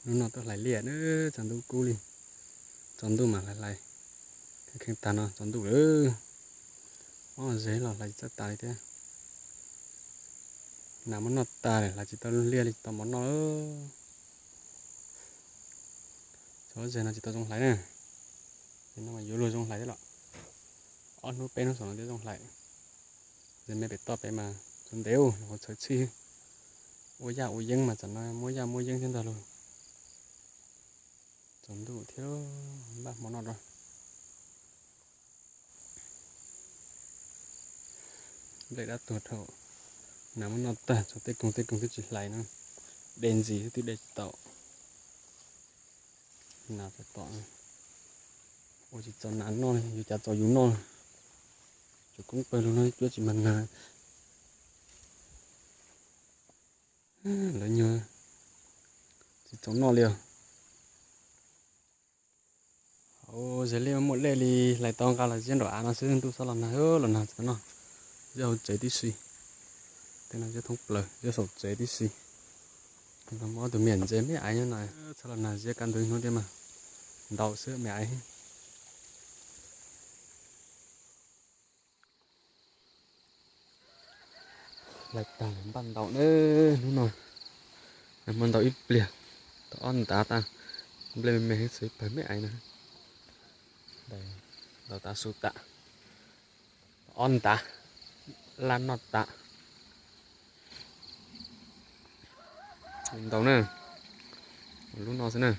Hnub no tuaj hlais liaj na, tsaus ntuj kub li. Tsaus ntuj mas hlais hlais, kheej kheej tag no tsaus ntuj lawm. Ob zeg los hlais tsis txawj tas li thiab. Nas muab noj tag lawm, hlais tsis tau liaj li, tsis tau mov noj. Txhua lub zeg no tsis tau zoo hlais na. Ces no mas yuav luag zoo hlais thiab los. Ob hnub peb hnub saum no thiaj zoo hlais. Zeg me pem toj pem mas txhuv ntev, nyuam qhuav txhawv txhij. Ua yaj ua yeeb mas tam no muab yaj muab yeeb thiab ntag lauj. Tsaus ntuj thiab, npaj hmo noj rau. Nplej dab tuag dhau, nas muab noj tag, txog tej koog tej koog twb tsis hlais no, de ntxiv xwb twb de tsis tau. Nas txom tom, ua tsis txaus nas noj, yuav cas txaus yus noj. Tsuas koob pawg lug no cuab tsis mag nas. Lawv nyuag tsis txaus noj li os. Hauv zeg liaj muaj dej li, hlais tau nqa los ziab nraum av no xwb, ntuj xob los nag, los nag tsis tau noj. Ziab hauv tsev tib si, tej no ziab thoob plaws, ziab saum tsev tib si. Muaj ob tug me nyuam ntses me aiv nyob no, txhob los nag ziab kaj ntug ib hnub thiab mas, ntau xwb me aiv. Hlais tag npaj ntaus na, hnub no hmo ntaus ib pliag, tau ob ntav tas, nplej me me xwb pawg me aiv no. Ntaus tas su tas, ob ntav, laj noj tas. Ntaus na, lub no xwb na.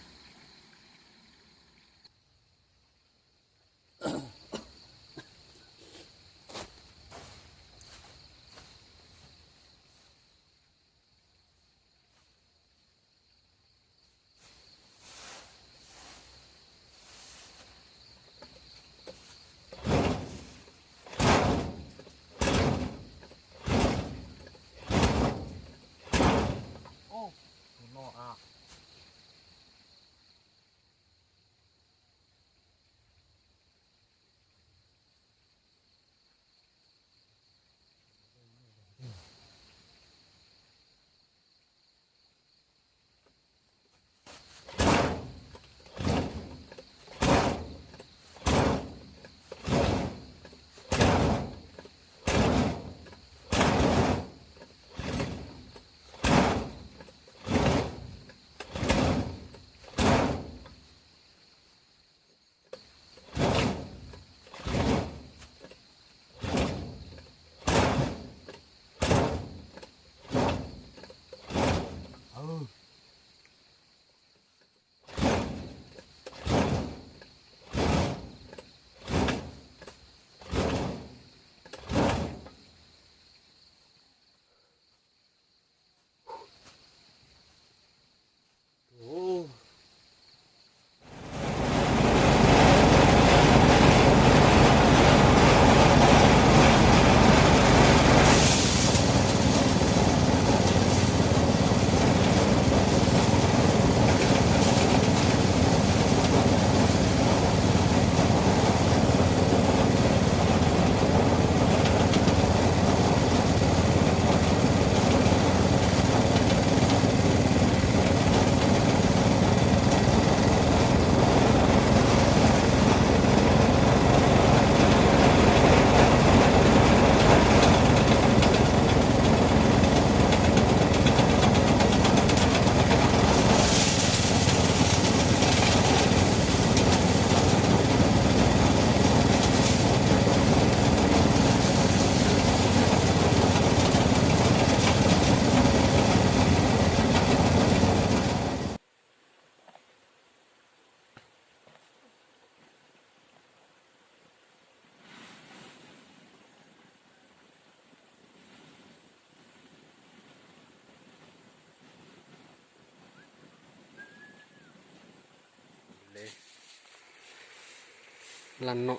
Laj no,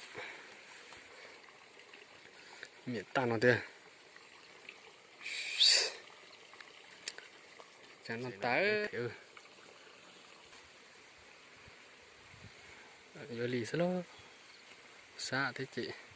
niam taj no tiag. Cas no tas, yuav li xwb lauj, sab thiab ces.